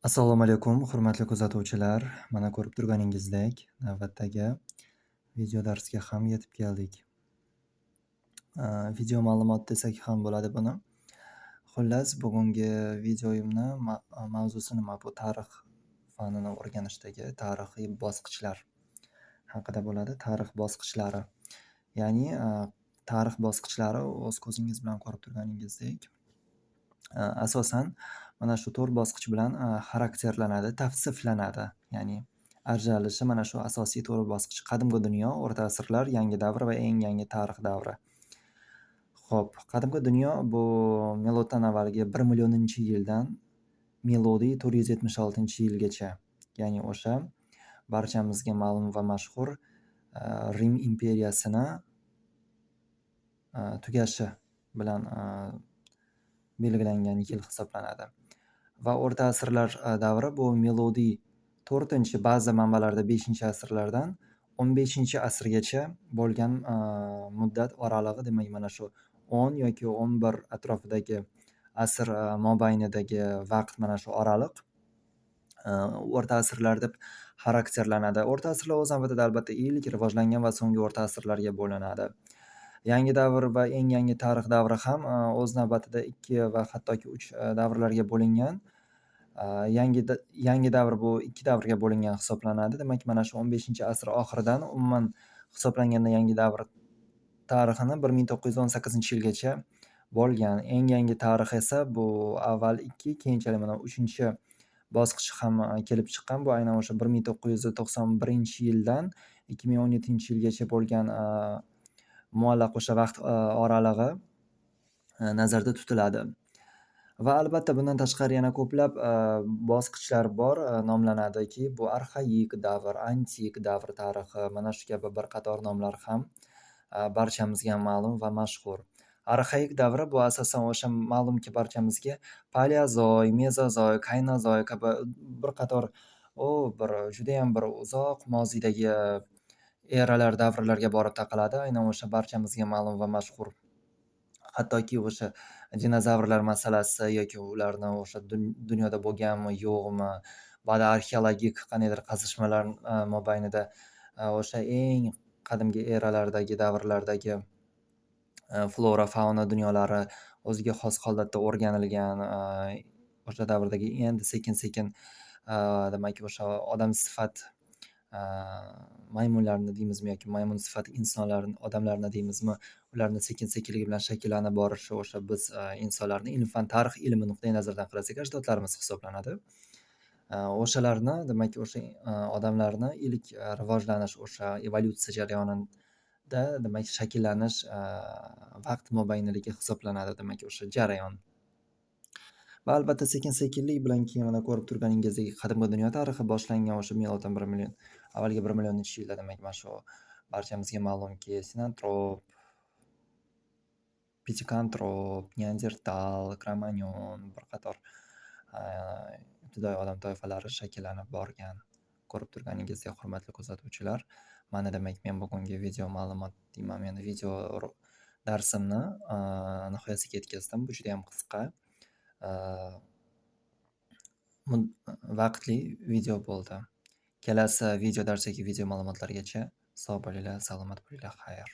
Assalomu alaykum, hurmatli kuzatuvchilar. Mana ko'rib turganingizdek, navbatdagi video darsga ham yetib keldik. Video ma'lumot desak ham bo'ladi buni. Xullas, bugungi videoyimni mavzusi nima? Bu tarix fanini o'rganishdagi tarixiy bosqichlar haqida bo'ladi. Tarix bosqichlari. Ya'ni tarix bosqichlari o'z ko'zingiz bilan ko'rib turganingizdek, asosan mana shu 4 bosqich bilan xarakterlanadi, tavsiflanadi. Ya'ni ajralishi mana shu asosiy 4 bosqich: qadimgi dunyo, o'rta asrlar, yangi davr va eng yangi tarix davri. Xo'p, qadimgi dunyo bu miloddan avvalgi 1 millioninchi yildan milodiy 476-yilgacha, ya'ni o'sha barchamizga ma'lum va mashhur Rim imperiyasini tugashi bilan belgilangan yil hisoblanadi. Va o'rta asrlar davri bu milodiy 4-, ba'zi manbalarda 5-asrlardan 15-asrgacha bo'lgan muddat oralig'i, demak mana shu 10 yoki 11 atrofidagi asr mobaynidagi vaqt, mana shu oraliq o'rta asrlar deb xarakterlanadi. O'rta asrlar o'z navbatida albatta ilk rivojlangan va so'nggi o'rta asrlarga bo'linadi. Yangi davr va eng yangi tarix davri ham o'z navbatida 2 va hattoki 3 davrlarga bo'lingan. Yangi davr bu 2 davrga bo'lingan hisoblanadi. Demak, mana shu 15-asr oxiridan umuman hisoblanganda yangi davr tarixini 1918-yilgacha bo'lgan. Eng yangi tarix esa bu avval 2, keyinchalik mana 3-bosqich ham kelib chiqqan. Bu aynan o'sha 1991-yildan 2017-yilgacha bo'lgan muallaq o'sha vaqt oralig'i nazarda tutiladi. Va albatta bundan tashqari yana ko'plab bosqichlar bor, nomlanadiki, bu arxaik davr, antik davr tarixi, mana shu kabi bir qator nomlar ham barchamizga ma'lum va mashhur. Arxaik davri bu asosan o'sha ma'lumki barchamizga paleozoy, mezozoy, kaynozoy kabi bir qator bir judayam bir uzoq moziydagi eralar, davrlarga borib taqaladi. Aynan o'sha barchamizga ma'lum va mashhur. Hattoki o'sha dinozavrlar masalasi yoki ularni o'sha dunyoda bo'lganmi, yo'qmi, ba'zi arxeologik qandaydir qazishmalar mobaynida o'sha eng qadimgi eralardagi, davrlardagi flora, fauna dunyolari o'ziga xos holatda o'rganilgan, o'sha davrdagi endi sekin-sekin, demak, o'sha odam sifat maymunlarni deymizmi yoki maymun sifat insonlarni, odamlarni deymizmi, ularni sekin-sekinlik bilan shakllanib borishi o'sha biz insonlarni ilm-fan, tarix ilmi nuqtai nazaridan qarasak ajdodlarimiz hisoblanadi. O'shalarni, demak, o'sha odamlarni ilk rivojlanish, o'sha evolyutsiya jarayonida, demak, shakllanish vaqt mobayniligi hisoblanadi, demak, o'sha jarayon. Va albatta sekin-sekinlik bilan keyin mana ko'rib turganingizdek qadimgi dunyo tarixi boshlangan o'sha miloddan 1 million avvalgi 1 millioninchi yilda, demak, mana shu barchamizga ma'lumki sinantrop, pitekantrop, neandertal, kromanyon bir qator ibtidoiy odam toifalari shakllanib borgan. Ko'rib turganingizdek, hurmatli kuzatuvchilar, mana demak men bugungi video ma'lumot deyman, men video darsimni nihoyasiga yetkazdim. Bu judayam qisqa vaqtli video bo'ldi. Kelasi video dars yoki video ma'lumotlargacha sog' bo'linglar, salomat bo'linglar, xayr.